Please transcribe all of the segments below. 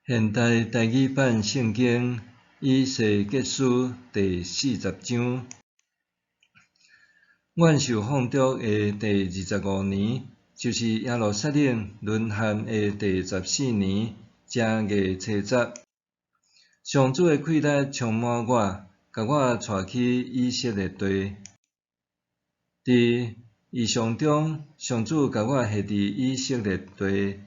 現代台語版聖經以西結書第四十章。阮受放逐的第二十五年，就是耶路撒冷淪陷的第十四年正月初十，上主的氣力充滿我，共我帶去以色列地。佇異象中，上主共我翕佇以色列地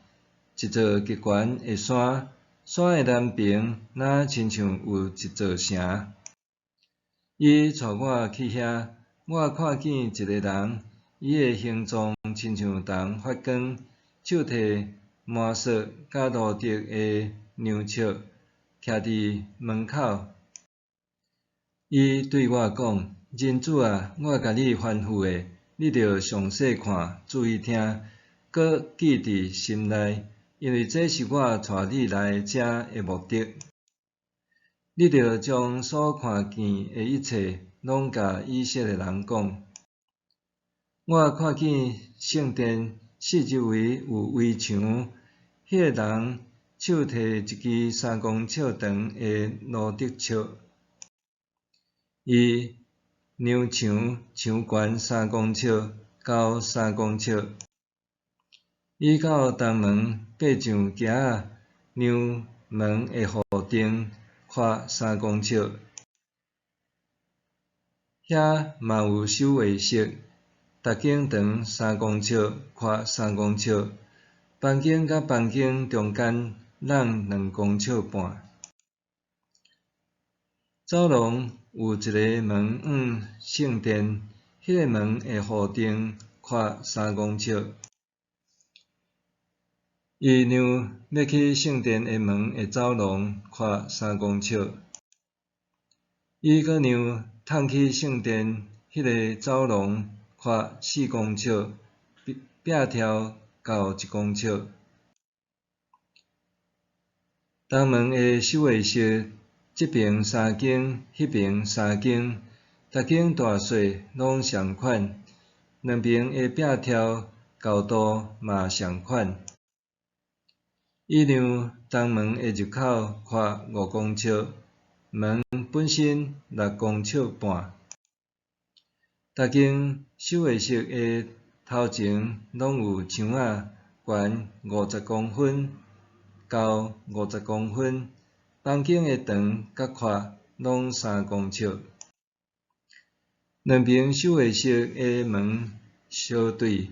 一座極懸的山，山的南爿若親像有一座城。伊帶我去遐，我看見一個人，伊的形狀親像銅發光，手提摩瑟佮路得的量尺，徛佇門口。伊對我講：人子啊，我共你吩咐的，你著詳細看，注意聽，閣記佇心內，因為這是我帶你來遮的目的。你著將所看見的一切，攏共以色列人講。我看見聖殿四周圍有圍牆，彼個人手提一支三公尺長的盧德尺，伊量牆，牆懸三公尺，高三公尺。伊到東門爬上墘仔，量門的弧頂，寬三公尺。遐嘛有守衛室，逐間長三公尺，寬三公尺，房間佮房間中間閬兩公尺半。走廊有一个門往聖殿，彼个門的弧頂寬三公尺。伊量欲去聖殿的門的走廊寬三公尺。伊閣量通去聖殿彼个走廊寬四公尺，壁柱厚一公尺。東門的守衛室，這爿三間，彼爿三間，逐間大細攏相款，兩爿的壁柱厚度嘛相款。伊量東門的入口寬五公尺，門本身六公尺半。逐間守衛室的頭前攏有牆仔，懸五十公分，高五十公分，房間的長佮寬攏三公尺。兩爿守衛室的門相對，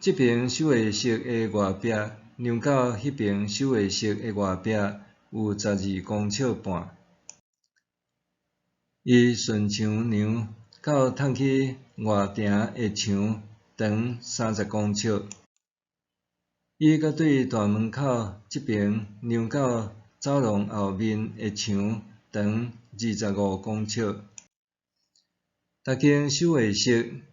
這爿守衛室的外壁量到彼爿守衛室的外壁有十二公尺半。伊順牆量到通去外埕的牆長三十公尺。伊閣對大門口這爿量到走廊後面的牆長二十五公尺。逐間守衛室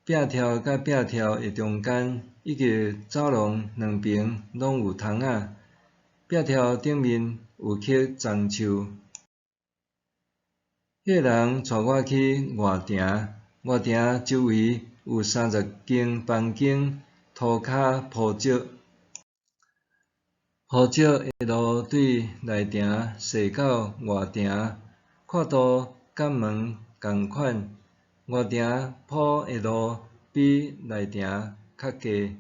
壁柱佮壁柱的中間，以及走廊兩爿攏有窗仔，壁柱頂面有刻樟樹。彼个人帶我去外埕，外埕周圍有三十間房間，塗跤鋪石，鋪石的路對內埕踅到外埕，闊度佮門仝款。外埕鋪的路比內埕較低。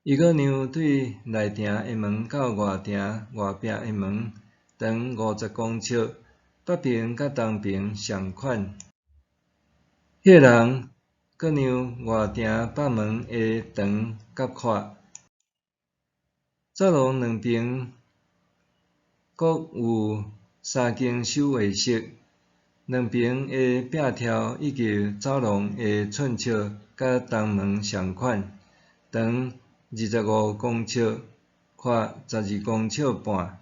伊閣量對內埕的門到外埕外壁的門長五十公尺，北爿佮東爿相款。彼个人閣量外埕北門的長佮闊。走廊兩爿閣有三間守衛室，兩爿的壁柱以及走廊的寸尺佮東門相款，長二十五公尺，寬十二公尺半。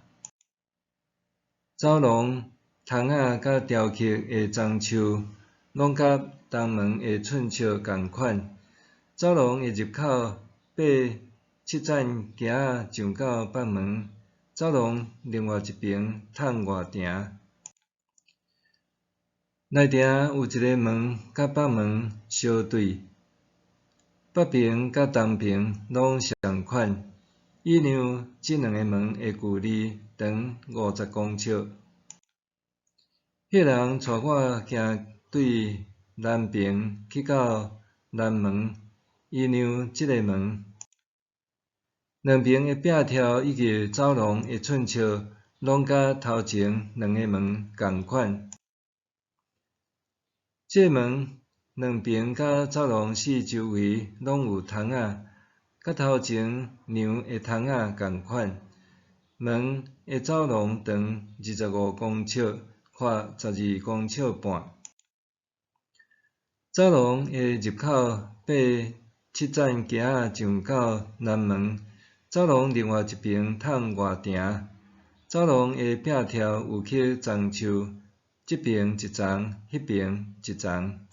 走廊窗仔佮雕刻的樟樹，攏佮東門的寸尺仝款。走廊的入口爬七層階仔上到北門，走廊另外一爿通外埕。內埕有一个門佮北門相對，北爿佮東爿攏相款，伊量這兩个門的距離長50公尺。彼人帶我行對南爿去到南門，伊量這个門。兩爿的壁柱以及走廊的寸尺，攏佮頭前兩个門仝款。這門兩爿佮走廊四周圍攏有窗仔，佮頭前量的窗仔仝款。門的走廊長25公尺，寬12公尺半。走廊的入口爬七層階仔上到南門，走廊另外一爿通外埕。走廊的壁柱有刻樟樹，這爿一層，彼爿一層。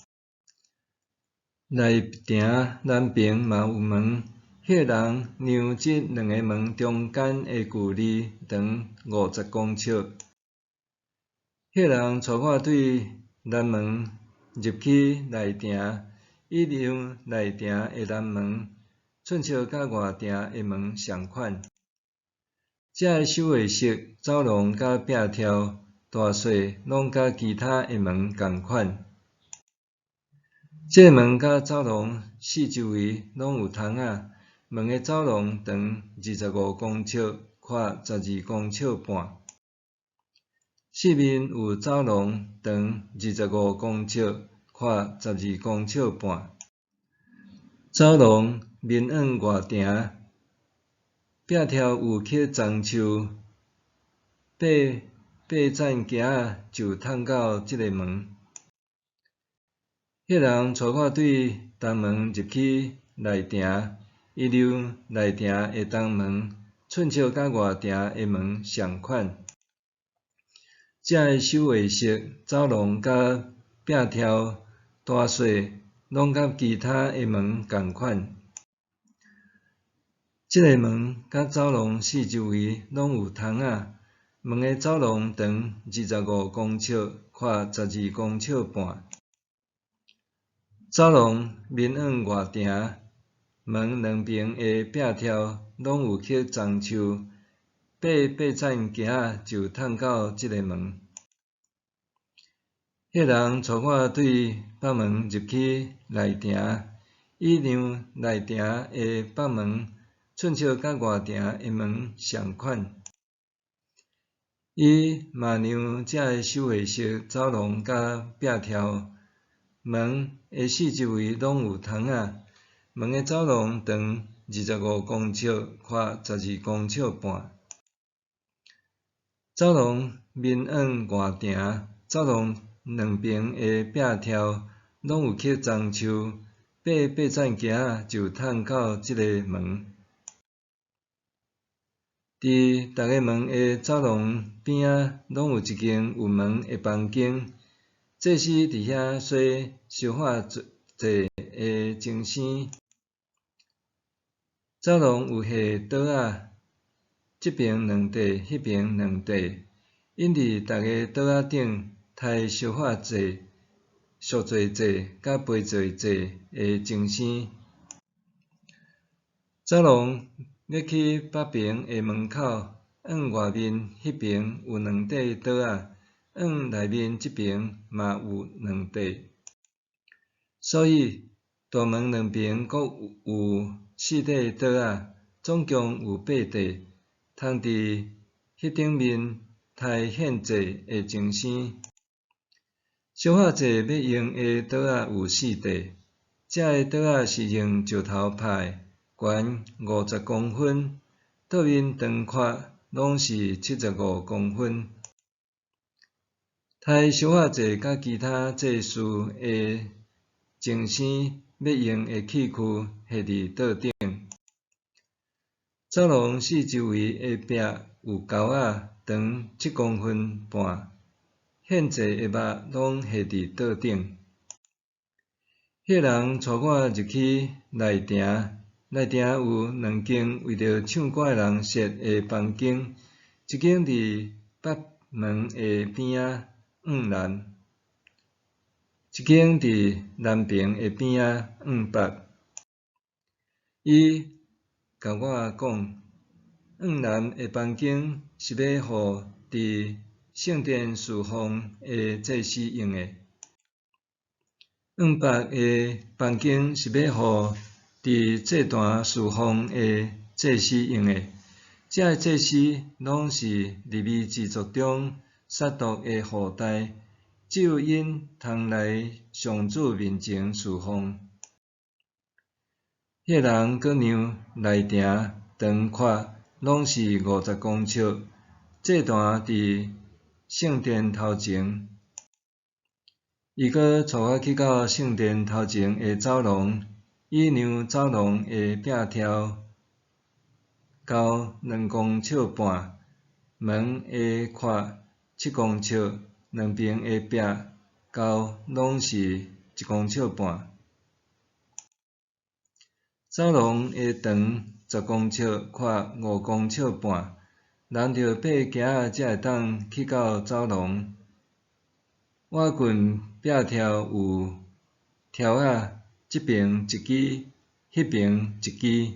內埕南爿嘛有門，彼个人量這兩个門中間的距離長50公尺。彼个人帶我對南門入去內埕，伊量內埕的南門，寸尺佮外埕的門仝款。這个守衛室、走廊佮壁柱大細攏佮其他的門仝款。這个門佮走廊四周圍攏有窗仔，門的走廊長25公尺，寬12公尺半。四面有走廊長25公尺，寬12公尺半。走廊面向外埕，壁柱有刻樟樹，爬八層階仔就通到這个門。彼人帶我對東門入去內埕，伊量內埕的東門，寸尺佮外埕的門仝款。這个守衛室、走廊佮壁柱大細攏佮其他的門仝款。這个門佮走廊四周圍攏有窗仔，門的走廊長25公尺，寬12公尺半。走廊面向外埕，門兩爿的壁柱攏有刻樟樹，爬八層階仔就通到這个門。彼人帶我對北門入去內埕，伊量內埕的北門，寸尺佮外埕的門仝款。伊嘛量這个守衛室、走廊佮壁柱，門的四周圍攏有窗仔，門的走廊長25公尺，寬12公尺半。走廊面向外埕，走廊兩爿的壁柱攏有刻樟樹，爬八層階仔就通到這个門。佇逐个門的走廊邊仔，攏有一間有門的房間，祭司佇遐洗燒化祭的精牲。走廊有下桌仔，這爿兩塊，彼爿兩塊，𪜶佇逐个桌仔頂刣燒化祭、贖罪祭佮賠罪祭的精牲。走廊欲去北爿的門口，向外面彼爿有兩塊桌仔，向內面這爿嘛有兩塊。所以大門兩爿閣有四塊桌仔，總共有八塊，通佇彼頂面刣獻祭的精牲。燒化祭欲用的桌仔有四塊，這个桌仔是用石頭拍的，懸50公分，桌面長寬攏是75公分。刣燒化祭佮其他祭事的精牲欲用的器具下佇桌頂。走廊四周圍的壁有溝仔，長7公分半，獻祭的肉攏下佇桌頂。彼人帶我入去內埕，內埕有兩間為著唱歌的人設的房間，一間佇北門的邊仔向南，一間佇南爿的邊仔向北。伊共我講，向南的房間是欲予佇聖殿事奉的祭司用的，向北的房間是欲予佇祭壇事奉的祭司用的。這个祭司攏是利未支族中撒督的後代，只有𪜶通來上主面前事奉。彼个人閣量內埕長闊攏是50公尺，祭壇佇聖殿頭前。伊閣帶我去到聖殿頭前的走廊，伊量走廊的壁柱高2公尺半，門的闊7公尺，兩邊的壁高攏是1公尺半。走廊的長10公尺，闊5公尺半，人著爬階仔才會當去到走廊。倚近壁柱有柱仔，這爿一支，彼爿一支。